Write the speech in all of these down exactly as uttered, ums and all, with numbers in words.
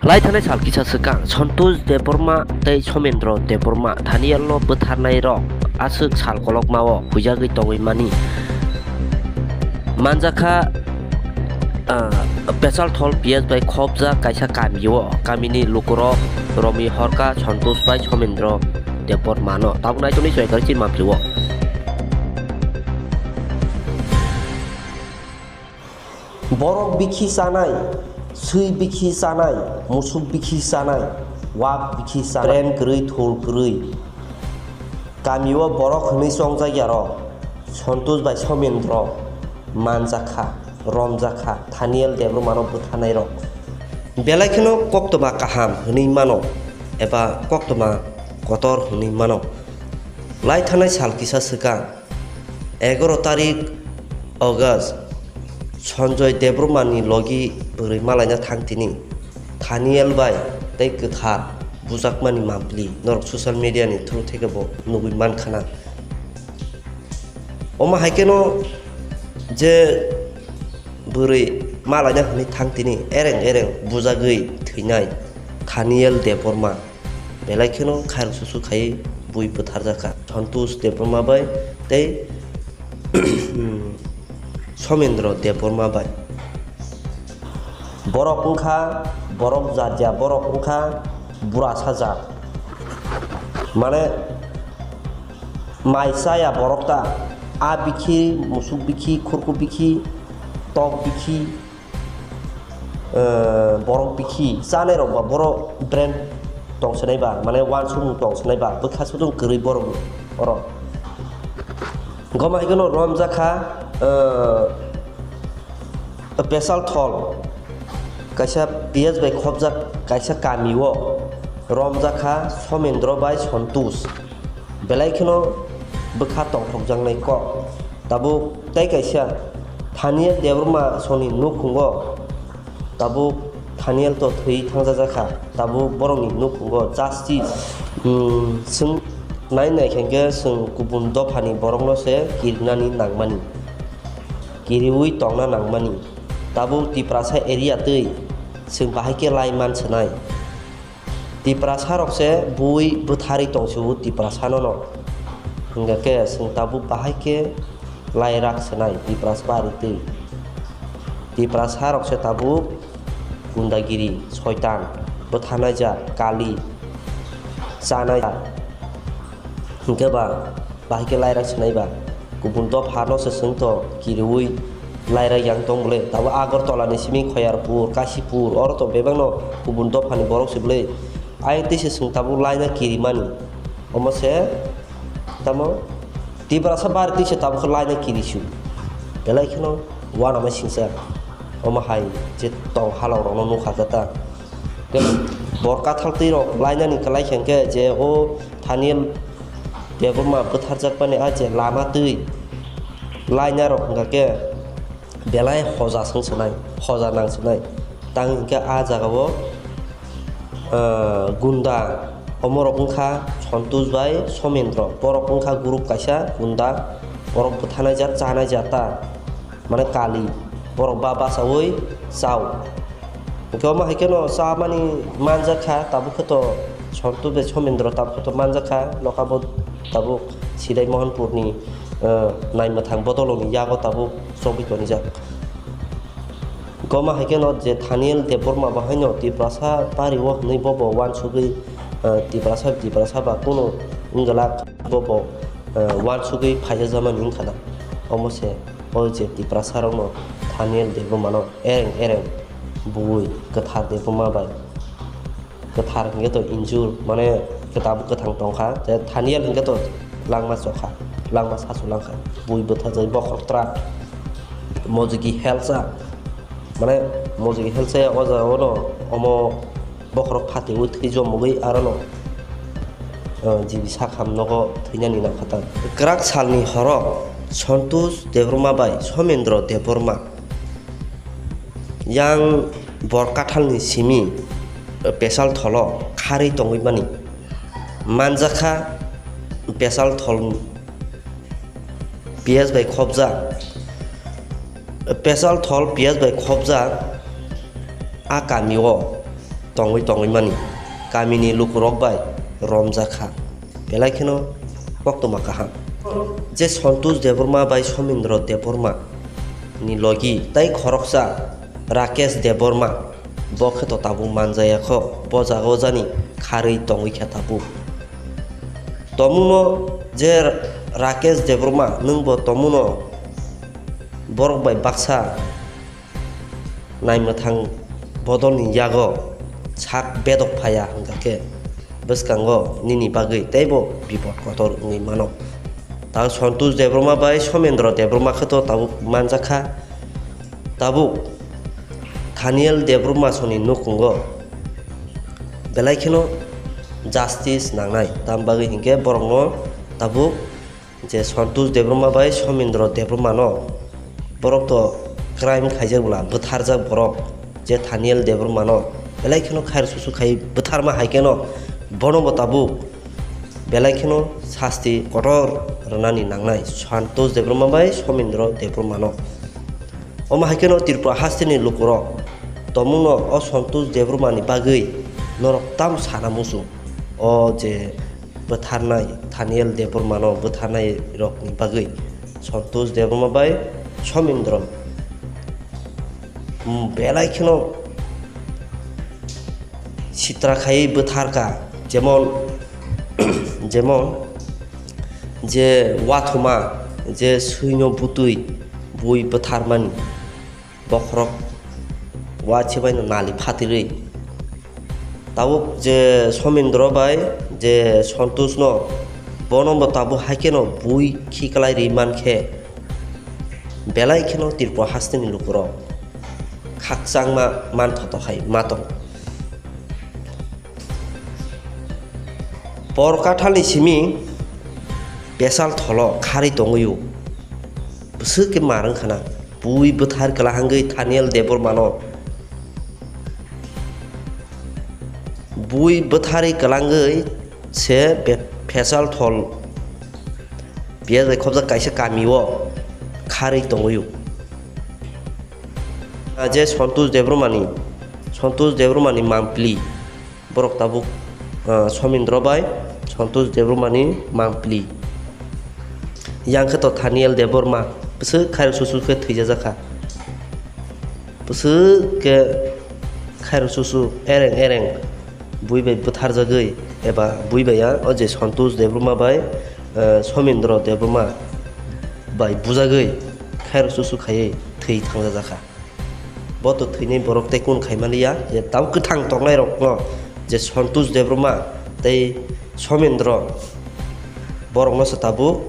Lai thanai sal kisa swkang Santosh Debbarma tei Somendro Debbarma Thaniel no bwtharnai rok aswk sal kolokma o huijagwi tongwi mani. Manjakha, ah, Pechalthol P S bai khopjak kaisa kami o, kamini lukurok romwi horkha Santosh bai Somendro Debbarma no. Tabuk naitukni chwrai kwrwi chini mampli o. Borok bikhi chanai, swi bikhi chanai, musuk bikhi chanai, wak bikhi chanai, pren kwrwi, thul kwrwi. Kamio borok hwnwi chongjak yarok, Santosh bai Somendro manjakha, romjakha, Thaniel Debbarmano bwtharnairok. Belai kheno koktwma kaham hwnwi mano, eba koktwma kotor hwnwi mano. Lai thanai sal kisa swkang, egaro tarik August, Sanjoy Debbarmani logi bwrwi malaina thang tini. Thaniel bai tei kwthar bujakmani mampli norok social media ni through theke bo nugwi mankhana. Omo hai kheno je bwrwi malaina hwnwi thang tini ereng ereng bujagwi thwinai Thaniel Debbarma. Belai kheno khairok susu khaiwi bui bwtharjakha Santosh Debbarma bai tei Somendro Debbarma bai. Borok wngkha, borok jat ya, borok wngkha burasa jat. Mane mai chaya borok ta, a bikhi, musuk bikhi, khurku bikhi, tok bikhi, eh, borok bikhi chanai rok ba borok brand tong sanai ba, mane wansukmung tong sanai ba, bwkha sodong kwrwi borok oro. Goma hai kheno romjakha, eh, Pechalthol kaisa P S bai khopjak kaisa kami o romjakha Somendro bai Santosh. Belai kheno bwkha tongthokjaknai kok. Tabuk tei kaisa Thaniel Debbarma songni nukhungo tabuk Thaniel to thwi thangjajakha. Tabuk borokni nukhungo justice, hmm, swng nai nai khe swng kubun dophani borokno se kirinani nangmani, kiriwi tongna nangmani. Tabuk Tiprasa area twi swng bahai khe lai man swnai. Tiprasa rok se bui bwtharwi tong sio Tiprasa no no. Hingkha khe swng tabuk bahai khe lai rak swnai Tiprasa bari twi. Tiprasa rok se tabuk gundagiri, soitan, bwtharnai jak, kali, chanai jak. Hingkhe ba, bahai khe lairak swnai ba. Kubun dopha no se swng to kiriwi lairak yang tong bole. Tabo Agartala ni simi Khoyarpur, Kasipur, oro to bebak no kubun dopha ni borok se bole. Ayang twi se swng tabuk laina kirimani. Omo se tamo Tiprasa bari twi se tabuk khe laina kiri su. Belai kheno uanama singsa. Omo hai je tong halok rok no nukha khe ta. Borok kathal twi rok lainani kwlai khe hwnkhe je o Thaniel Debbarma bwtharjakmani a je lama twi laina rok hwnkha khe belai hoja swng swnai, hoja nang swnai. Tang hwnkhe a jagao, ah, gunda omorok wngkha Santosh bai Somendro. Borok wngkha group kaisa gunda, borok bwtharnai jak, chanai jak ta. Mane kali, borok ba basaui chao. Hwnkhe omo hai kheno chamani manjak kha, tabuk khe to Santosh bai Somendro tabuk khe to manjak kha, nokha bo tabuk Sidai Mohanpurni, eh, naimwthang bodoloni yago tabuk chogwi tonijak. Hwnkhe omo hai kheno je Thaniel Debbarma bo haino Tiprasa pario hwnwi bobo uansugwi, eh, Tiprasa, Tiprasa ba kunu wngwlak. Bobo, eh, uansugwi phaijajamani wngkha na? Omo se, o je Tiprasa rokno Thaniel Debbarmano ereng ereng bui kwthar Debbarma bai. Kwthar hwnkhe to injur, mane kwtab kwthang tongkha, je Thaniel hwnkhe to langma chokha, langma sasu langkha, bui bwtharjai bokhorok tra, mojigi helsa, mane mojigi helsa ya o jagao no omo bokhorok phatiwi thwi jomogwi arono, ah, jibi sakham nogo thwinani nangkha ta. Kwrak salni horo Santosh Debbarma bai Somendro Debbarma yang bor kathalni simi, ah, Pechaltholo kharwi tongwi mani. Manjakha Pechalthol P S bai khopjak. Pechalthol P S bai khopjak a kamio tongwi tongwi mani kamini lukurok bai romjak kha, belai kheno koktwma kaham. Je Santosh Debbarma bai Somindra Debbarma ni logi tei khoroksa Rakesh Debbarma, bo khe to tabuk manjaya kho, bo jaga o jani kharwi tongwi khe tabuk. Tomungno je Rakesh Debbarma, nwng bo tomungno borok bai baksa naimwthang bodolni yago sak bedok phaiya hwnkha khe bwskango nini bagwi teibo bipod kotor wngwi mano. Tao Santosh Debbarma bai Somendra Debbarma khe to tabuk manjakha. Tabuk Thaniel Debbarma soni nukhungo belai kheno justice nangnai, tam bagwi hinkhe borokno tabuk je Santosh Debbarma bai Somindra Debbarma no borok to crime khaijak bwla, bwtharjak borok, je Thaniel Debbarma no belai kheno khair susu khai bwtharma hai kheno bono bo tabuk belai kheno sasti kotor rwnani nangnai Santosh Debbarma bai Somindra Debbarma no. Omo hai kheno Tripura hasteni lukurok tomungno o Santosh Debbarma ni bagwi norok tam sana muchung, o je bwtharnai Thaniel Debbarma no bwtharnai rokni bagwi Santosh Debbarma bai Somindra, hmm, belai kheno sitra khaiwi bwtharkha, jemon jemon je wathoma, je swino butwi bui bwtharmani bokhorok wachibaino nali phatirwi. Tabuk je Somindra bai je Santosh no, bono bo tabuk hai kheno bui khiklai ri mankhe belai kheno Tripura hasteni lukurok khakchangma manthoto hai ma tong. Por kathalni simi pesal tholo kharwi tongwi o. Bwswk khe mar wngkha na, bui bwthar kwlahangwi Thaniel Debbarma no. Bui bwtharwi kwlangwi se be-, pesal thol biyajai khobjak kaisa kami o kharwi tongwi o. Ah, je Santosh Debbarma ni, Santosh Debbarma ni mangpili. Borok tabuk, ah, Somindra bai Santosh Debbarma ni mangpili. Yang khe to Thaniel Debbarma bwswk khairok susu khe thwijajak kha. Bwswk khe khairok susu ereng ereng bui bai bwtharjagwi eba bui bai ya o je Santosh Debbarma bai, ah, Somindra Debbarma bai bujagwi khairok susu khaiwi thwi thangjajak kha. Bo to thwinai borok tei kun khaimaliya, je tabuk kwthang tongnai rokno je Santosh Debbarma tei Somindra, borokno se tabuk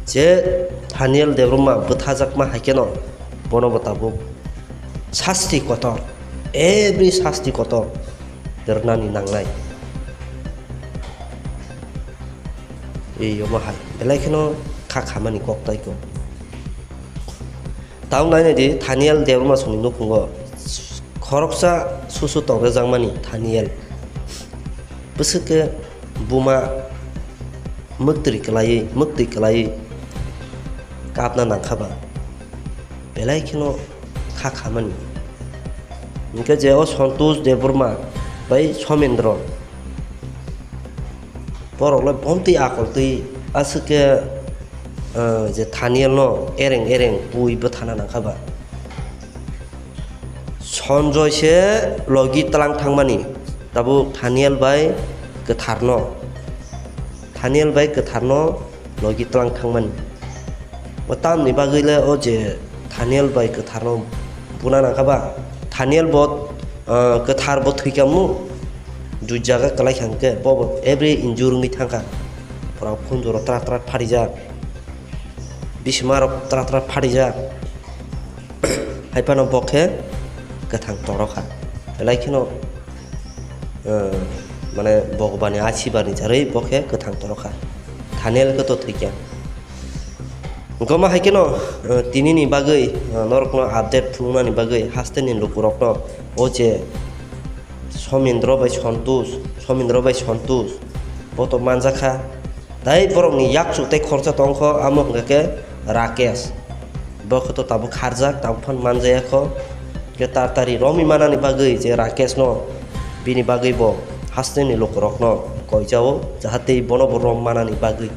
je Thaniel Debbarma bwthajakma hai kheno bono bo tabuk sasti kotor, every sasti kotor rwnani nangnai. Ei omo hai belai kheno kha khamani kok tai kok. Tamo nainai di, Thaniel Debbarma songni nukhungo khoroksa susu tongrejakmani Thaniel. Bwswk khe buma mwktwi kwlaiwi, mwktwi kwlaiwi kapna nangkha ba. Belai kheno kha khamani. Hinkhe je o Santosh Debbarma bai Somendra, borok le bomtwi akol twi aswk khe, ah, je Thaniel no ereng ereng bui bwthana nangkha ba. Sanjoy se logi tlang thangmani, tabuk Thaniel bai kwtharno, Thaniel bai kwtharno logi tlang thangmani. O tamni bagwi le o je Thaniel bai kwtharno buna nangkha ba, Thaniel bo, ah, kwthar bo thwikha mu, dui jaga kwlai kha hwnkhe bo bo every injure wngwi thangkha. Borok khunju rok tra tra pharijak, bisima rok tra tra pharijak. Hai phano bo khe kwthang torokha. Belai kheno, eh, mane Bhagwani asirbadni charwi bo khe kwthang torokha. Thaniel khe to thwikya. Goma hai kheno, eh, tinini bagwi, eh, norokno update phunuknani bagwi hasteni lukurokno o je Somindra bai Santosh, Somindra bai Santosh, bo to manjakha. Tai borokni yakchuk tei khoroksa tongkho, amo hwnkha khe Rakesh. Bo khe to tabuk kharjak, tabuk phano manjaya kho. Khe tartari romwi manani bagwi je Rakesh no bini bagwi bo hasteni lukurokno koijao, jahate bono bo rom manani bagwi,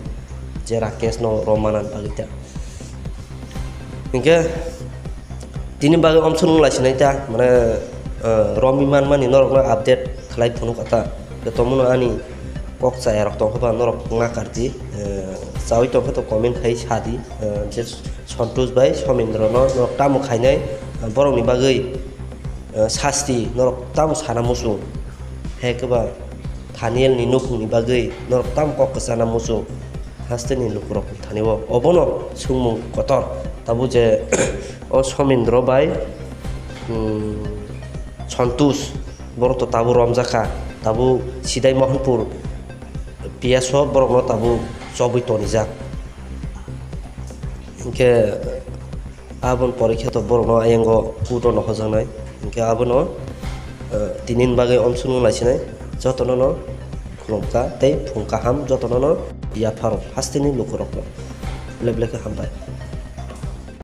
je Rakesh no rom manani bagwi ta. Hinkhe tini bagwi omsongo lai sinai ta, mane, eh, romwi manmani norokno update khlai phunuk kha ta. Jotono ani kok chaya rok tongkha ba norok wngna kardi, eh, chawi tongkha to comment khai sadi, eh, je Santosh bai Somendro no norok tamo khainai, eh, borokni bagwi, eh, sasti norok tamo sana musu. Hai khe ba Thaniel ni nukhungni bagwi norok tamo kok kwchana musu. Hasteni lukurok thani o obono swngmung kotor. Tabuk je o Somendro bai, um, Santosh, borok to tabuk romjakha, tabuk Sidai Mohanpur P S o borokno tabuk chobwi tonijak. Hinkhe aboni porikhe to borokno ayango court o nohojaknai. Hinkhe abono, eh, tinini bagwi omsongo lai sinai, jotono no khulumkha tei phung kaham jotono no yapharo hasteni lukurokno. Leblekhe hambai.